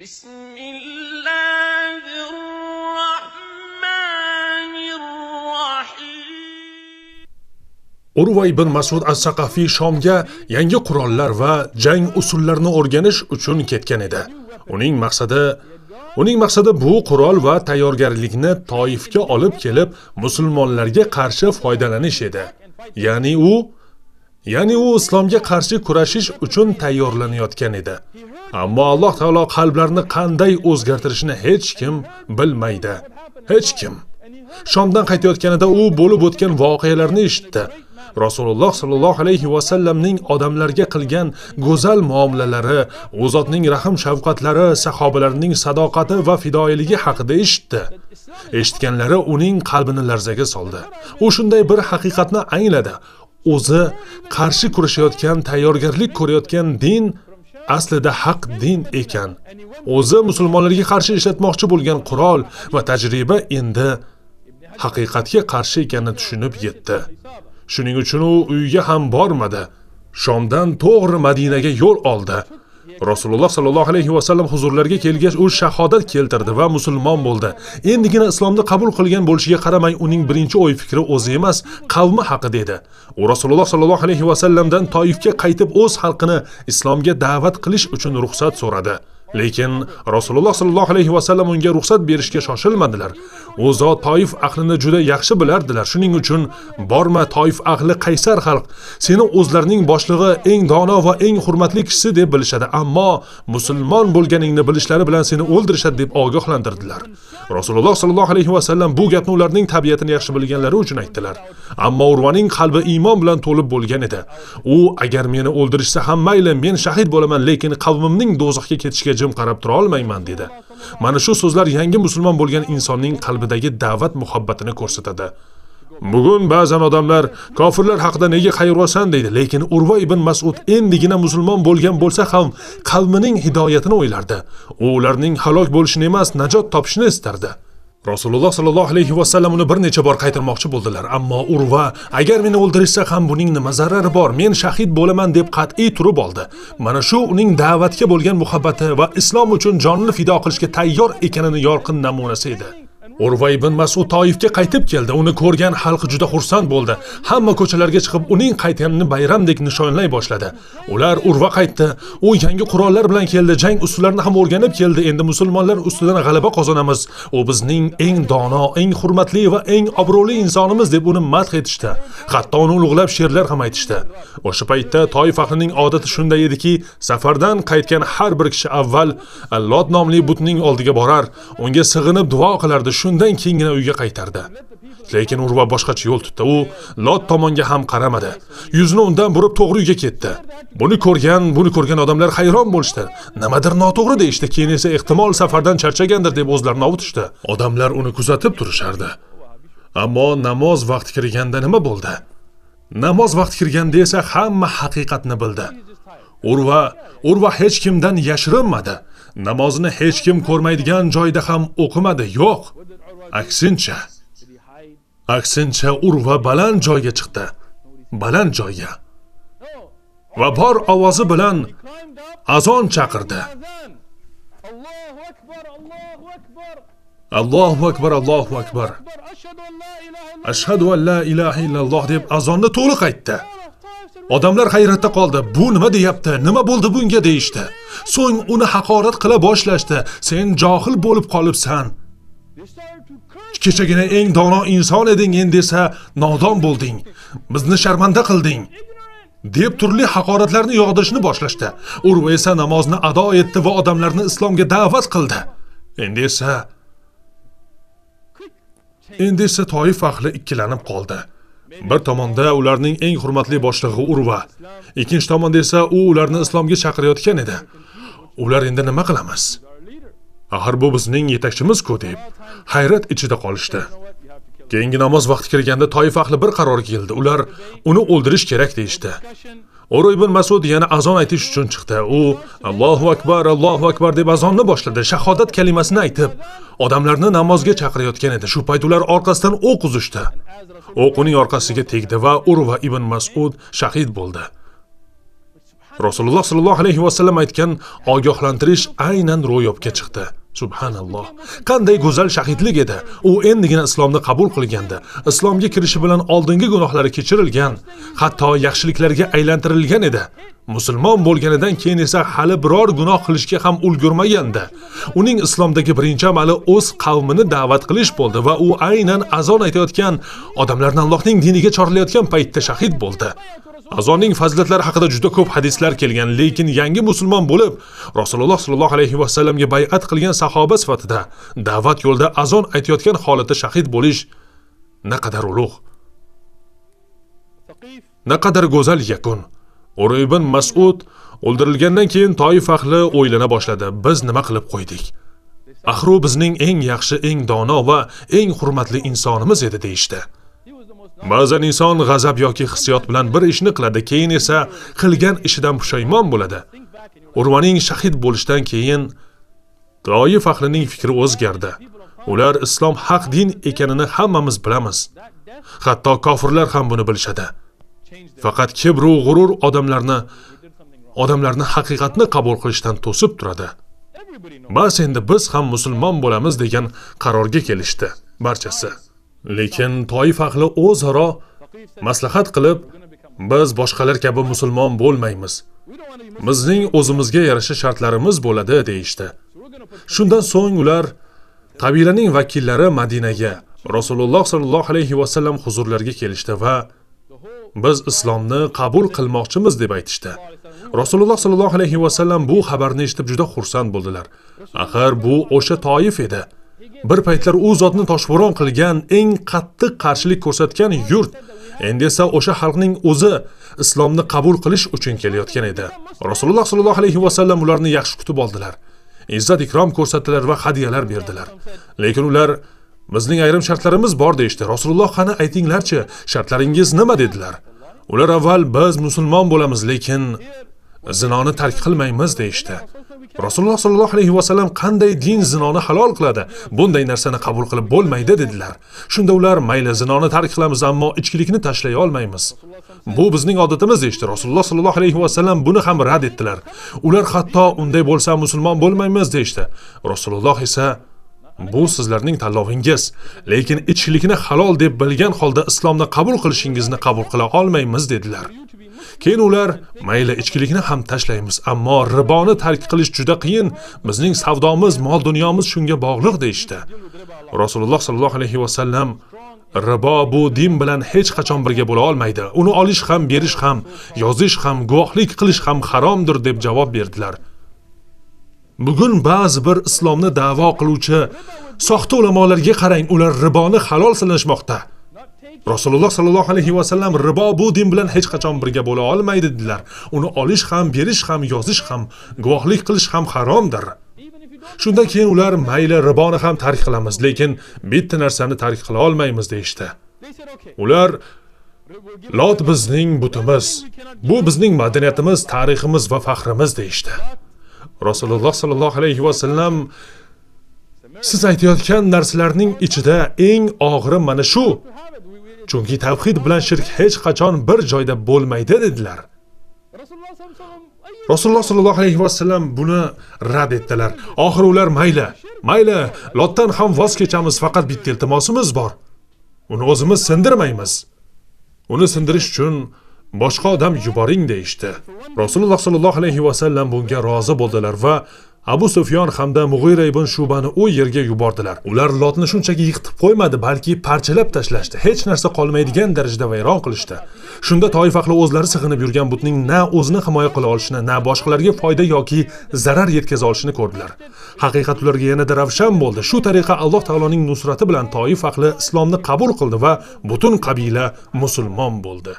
Bismillahirrohmanirrohim. Urva ibn Mas'ud as-Saqafiy Shomga yangi qurollar va jang usullarini o'rganish uchun ketgan edi. Uning maqsadi bu qurol va tayyorgarlikni Toifga olib kelib, musulmonlarga qarshi foydalanish edi. Ya'ni u islomga qarshi kurashish uchun tayyorlanayotgan edi. Ammo Alloh taolo qalblarni qanday o'zgartirishini hech kim bilmaydi. Hech kim. Shomdan qaytayotganida u bo'lib o'tgan voqealarni eshitdi. Rasululloh sallallohu alayhi va sallamning odamlarga qilgan go'zal muomalalari, u zotning rahim shafqatlari, sahobalarning sadoqati va fidoyiligi haqida eshitdi. Eshitganlari uning qalbini larzaga soldi. U shunday bir haqiqatni angladi. O'zi qarshi kurashayotgan, tayyorgarlik ko'rayotgan din aslida haq din ekan. O'zi musulmonlarga qarshi ishlatmoqchi bo'lgan qurol va tajriba endi haqiqatga qarshi ekanini tushunib yetdi. Shuning uchun u uyga ham bormadi. Shomdan to'g'ri Madinaga yo'l oldi. Rasululloh sallallohu alayhi va sallam huzurlariga kelgach, u shahodat keltirdi va musulmon bo'ldi. Endigina islomni qabul qilgan bo'lishiga qaramay, uning birinchi o'y-fikri o'zi emas, qavmi haqida edi. U Rasululloh sallallohu alayhi va sallamdan Toifga qaytib o'z xalqini islomga da'vat qilish uchun ruxsat so'radi. Lekin Rasululloh sallallohu alayhi va sallam unga ruxsat berishga shoshilmadilar. U zot Toif ahlini juda yaxshi bilardilar. Shuning uchun borma, Toif ahli qaysar xalq, seni o'zlarining boshlig'i, eng dono va eng hurmatli kishisi deb bilishadi, ammo musulmon bo'lganingni bilishlari bilan seni o'ldirishadi deb ogohlantirdilar. Rasululloh sallallohu alayhi va sallam bu gapni ularning tabiatini yaxshi bilganlari uchun aytdilar. Ammo Urvaning qalbi iymon bilan to'lib bo'lgan edi. U agar meni o'ldirishsa ham mayli, men shahid bo'laman, lekin qavmimning do'zaxga ketishiga jim qarab tura olmayman dedi. Mana shu so'zlar yangi musulmon bo'lgan insonning qalbidagi da'vat muhabbatini ko'rsatadi. Bugun ba'zan odamlar kofirlar haqida nega qayg'urasan deydi, lekin Urva ibn Mas'ud endigina musulmon bo'lgan bo'lsa ham qavmining hidoyatini o'ylardi. U ularning halok bo'lishini emas, najot topishini istardi. Rasululloh sallallohu alayhi va sallam uni bir necha bor qaytarmoqchi bo'ldilar, ammo Urva agar meni o'ldirishsa ham buning nima zarari bor, men shahid bo'laman deb qat'iy turib oldi. Mana shu uning da'vatga bo'lgan muhabbati va islom uchun jonini fido qilishga tayyor ekanini yorqin namunasi edi. Urva ibn Mas'ud Toifga qaytib keldi. Uni ko'rgan xalq juda xursand bo'ldi. Hamma ko'chalarga chiqib uning qaytganini bayramdek nishonlay boshladi. Ular Urva qaytdi. U yangi qurollar bilan keldi, jang usullarini ham o'rganib keldi. Endi musulmonlar ustidan g'alaba qozonamiz. U bizning eng dono, eng hurmatli va eng obro'li insonimiz deb uni madh etishdi. Hatto uni ulug'lab she'rlar ham aytishdi. O'sha paytda Toif ahlining odati shunday ediki, safardan qaytgan har bir kishi avval Lot nomli butning oldiga borar, unga sig'inib duo qilardi. Shundan keyingina uyga qaytardi. Lekin Urva boshqacha yo'l tutdi. U Lot tomonga ham qaramadi. Yuzini undan burib to'g'ri uyga ketdi. Buni ko'rgan odamlar hayron bo'lishdi. Nimadir noto'g'ri deyishdi. Keyin esa ehtimol safardan charchagandir deb o'zlarini ovutishdi. Odamlar uni kuzatib turishardi. Ammo namoz vaqti kirganda nima bo'ldi? Namoz vaqti kirganda esa hamma haqiqatni bildi. Urva hech kimdan yashirinmadi. Namozini hech kim ko'rmaydigan joyda ham o'qimadi. Yo'q. Aksincha Urva baland joyga chiqdi. Baland joyga. Va bor ovozi bilan azon chaqirdi. Allohu akbar, Allohu akbar. Ashhadu an la ilaha illalloh deb azonni to'liq aytdi. Odamlar hayratda qoldi. Bu nima deyapti? Nima bo'ldi bunga deyishdi. So'ng uni haqorat qila boshlashdi. Sen johil bo'lib qolibsan. Kechagina eng dono inson eding, endi esa nodon bo'lding. Bizni sharmanda qilding deb turli haqoratlarni yog'dirishni boshlashdi. Urva esa namozni ado etdi va odamlarni islomga da'vat qildi. Endi esa Toif ahli ikkilanib qoldi. Bir tomonda ularning eng hurmatli boshlig'i Urva, ikkinchi tomonda esa u ularni islomga chaqirayotgan edi. Ular endi nima qilamiz? Axir bu bizning yetakchimiz-ku deb hayrat ichida qolishdi. Keyingi namoz vaqti kirganda Toif ahli bir qarorga keldi. Ular uni o'ldirish kerak deyishdi. Urva ibn Mas'ud yana azon aytish uchun chiqdi. U Allohu akbar, Allohu akbar deb azonni boshladi. Shahodat kalimasini aytib, odamlarni namozga chaqirayotgan edi. Shu payt ular orqasidan o'q uzishdi. O'q uning orqasiga tegdi va Urva ibn Mas'ud shahid bo'ldi. Rasululloh sollallohu alayhi vasallam aytgan ogohlantirish aynan ro'yobga chiqdi. Subhanalloh. Qanday go'zal shahidlik edi. U endigina islomni qabul qilgandi. Islomga kirishi bilan oldingi gunohlari kechirilgan, hatto yaxshiliklarga aylantirilgan edi. Musulmon bo'lganidan keyin esa hali biror gunoh qilishga ham ulgurmagandi. Uning islomdagi birinchi amali o'z qavmini da'vat qilish bo'ldi va u aynan azon aytayotgan, odamlarni Allohning diniga chorlayotgan paytda shahid bo'ldi. Azonning fazilatlari haqida juda ko'p hadislar kelgan, lekin yangi musulmon bo'lib, Rasululloh sollallohu alayhi vasallamga bay'at qilgan sahoba sifatida da'vat yo'lida azon aytayotgan holatda shahid bo'lish naqadar ulug', naqadar go'zal yakun. Urva ibn Mas'ud o'ldirilgandan keyin Toif ahli o'ylana boshladi. Biz nima qilib qo'ydik? Axir u bizning eng yaxshi, eng dono va eng hurmatli insonimiz edi deyishdi. Ba'zan inson g'azab yoki hissiyot bilan bir ishni qiladi, keyin esa qilgan ishidan pushaymon bo'ladi. Urvaning shahid bo'lishidan keyin Toif ahlining fikri o'zgardi. Ular islom haq din ekanini hammamiz bilamiz. Hatto kofirlar ham buni bilishadi. Faqat kibr va g'urur odamlarni haqiqatni qabul qilishdan to'sib turadi. Bas endi biz ham musulmon bo'lamiz degan qarorga kelishdi barchasi. Lekin Toif ahli o'zaro maslahat qilib, biz boshqalar kabi musulmon bo'lmaymiz. Bizning o'zimizga yarasha shartlarimiz bo'ladi deyishdi. Shundan so'ng ular qabilaning vakillari Madinaga Rasululloh sollallohu alayhi vasallam huzurlariga kelishdi va biz islomni qabul qilmoqchimiz deb aytishdi. Rasululloh sollallohu alayhi vasallam bu xabarni eshitib juda xursand bo'ldilar. Axir bu o'sha Toif edi. Bir paytlar u zotni toshbo'ron qilgan, eng qattiq qarshilik ko'rsatgan yurt. Endi esa o'sha xalqning o'zi islomni qabul qilish uchun kelayotgan edi. Rasululloh sollallohu alayhi vasallam ularni yaxshi kutib oldilar. Izzat ikrom ko'rsatdilar va hadiyalar berdilar. Lekin ular bizning ayrim shartlarimiz bor deyishdi. Rasululloh qani aytinglarchi, shartlaringiz nima dedilar. Ular avval biz musulmon bo'lamiz, lekin zinoni tark qilmaymiz deyishdi. Rasululloh sollallohu alayhi vasallam qanday din zinoni halol qiladi? Bunday narsani qabul qilib bo'lmaydi dedilar. Shunda ular mayli zinoni tark qilamiz, ammo ichkilikni tashlay olmaymiz. Bu bizning odatimiz deyishdi. Rasululloh sollallohu alayhi vasallam buni ham rad etdilar. Ular hatto unday bo'lsa musulmon bo'lmaymiz deyishdi. Rasululloh esa bu sizlarning tanlovingiz, lekin ichkilikni halol deb bilgan holda islomni qabul qilishingizni qabul qila olmaymiz dedilar. Keyin ular mayli ichkilikni ham tashlaymiz, ammo riboni tark qilish juda qiyin, bizning savdomiz, mol dunyomiz shunga bog'liq deyishdi. Rasululloh sollallohu alayhi vasallam ribo bu din bilan hech qachon birga bo'la olmaydi. Uni olish ham, berish ham, yozish ham, guvohlik qilish ham haromdir deb javob berdilar. Bugun ba'zi bir islomni da'vo qiluvchi soxta ulamolarga qarang, ular riboni halol sanashmoqda. Rasululloh sollallohu alayhi vasallam ribo bu din bilan hech qachon birga bo'la olmaydi dedilar. Uni olish ham, berish ham, yozish ham, guvohlik qilish ham haromdir. Shundan keyin ular mayli riboni ham tark qilamiz, lekin bitta narsani tark qila olmaymiz deyishdi. Ular Lot bizning butimiz, bu bizning madaniyatimiz, tariximiz va faxrimiz deyishdi. Rasululloh sollallohu alayhi vasallam siz aytayotgan narsalarning ichida eng og'iri mana shu. Chunki tavhid bilan shirk hech qachon bir joyda bo'lmaydi dedilar. Rasululloh sollallohu alayhi vasallam buni rad etdilar. Oxiri ular mayli, Lotdan ham voz kechamiz, faqat bitta iltimosimiz bor. Uni o'zimiz sindirmaymiz. Uni sindirish uchun boshqa odam yuboring deyishdi. Rasululloh sollallohu alayhi vasallam bunga rozi bo'ldilar va Abu Sufyon hamda Mug'ira ibn Shubani u yerga yubordilar. Ular Lotni shunchaki yiqitib qo'ymadi, balki parchalab tashlashdi. Hech narsa qolmaydigan darajada vayron qilishdi. Shunda Toif ahli o'zlari sig'inib yurgan butning na o'zini himoya qila olishini, na boshqalarga foyda yoki zarar yetkaza olishini ko'rdilar. Haqiqat ularga yanada ravshan bo'ldi. Shu tariqa Alloh taoloning nusrati bilan Toif ahli islomni qabul qildi va butun qabila musulmon bo'ldi.